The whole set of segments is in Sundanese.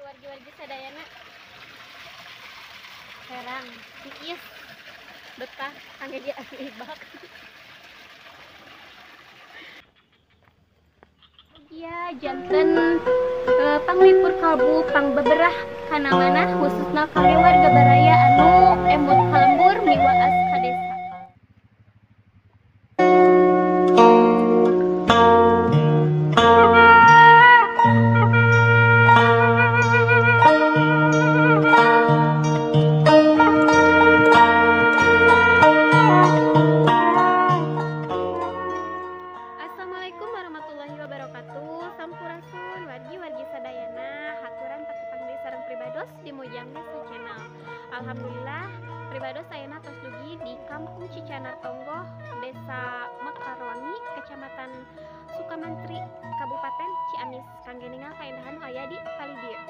Wargi-wargi sadayana herang tiis betah kangge dia ibak. Iya janten panglipur kalbu pangbeberah kana manah khususna kangge warga baraya anu emut ka lembur miwaas ka desa. Di Mojang Desa Channel. Alhamdulillah pribados ayeuna tos dugi di Kampung Cicanar Tonggoh, Desa Mekarwangi, Kecamatan Sukamantri, Kabupaten Ciamis. Kangge ningal kaendahan nu aya di palih dieu.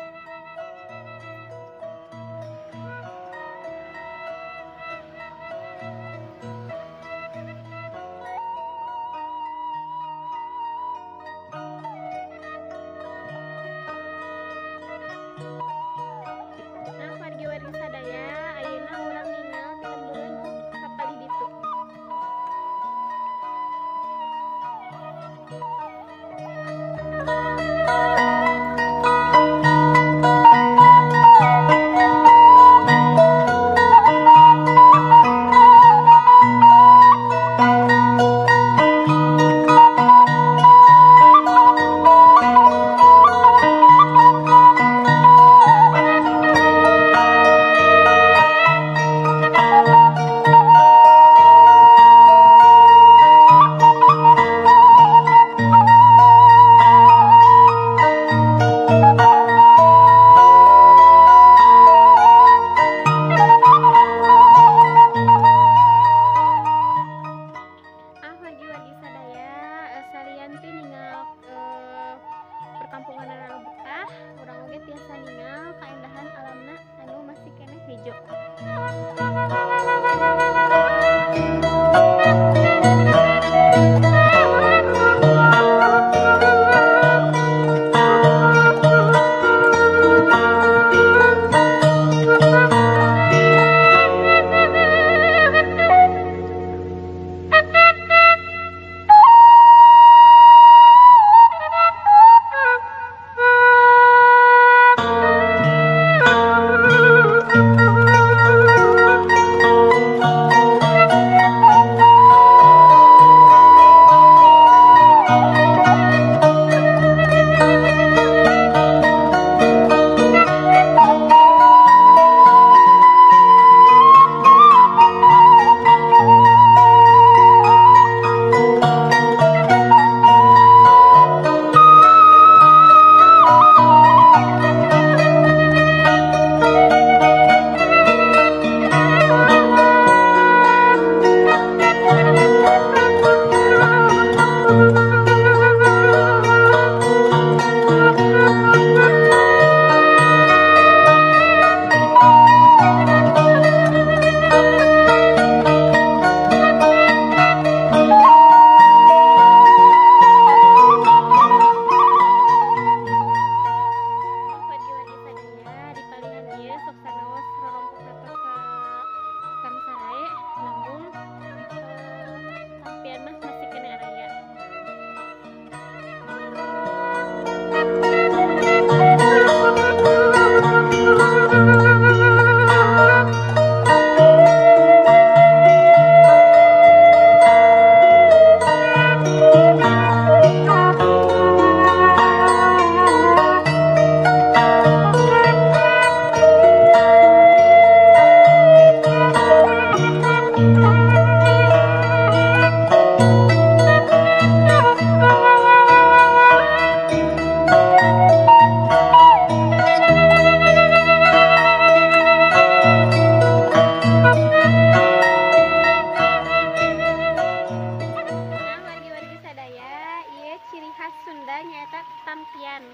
Tampian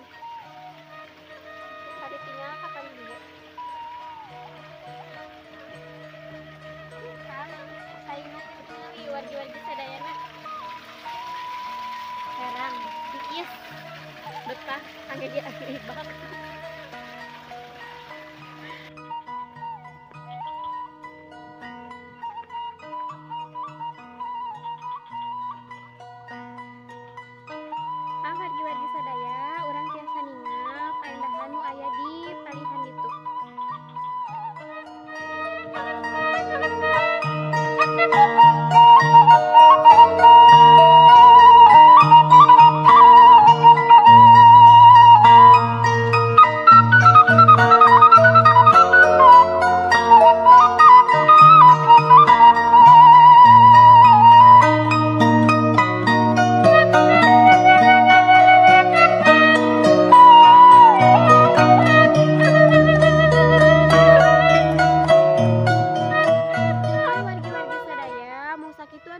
tadi tinggal kapan dulu wargi-wargi sadayana herang tiis betah kangge dia ibak.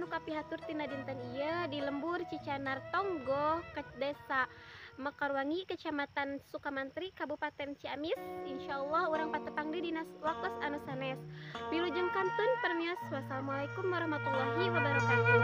Kapihatur tina dinten ieu di lembur Cicanar Tonggoh, Desa Mekarwangi, Kecamatan Sukamantri, Kabupaten Ciamis. Insyaallah urang patepang deui dina waktos anu sanes. Wilujeng kantun permios. Wassalamualaikum warahmatullahi wabarakatuh.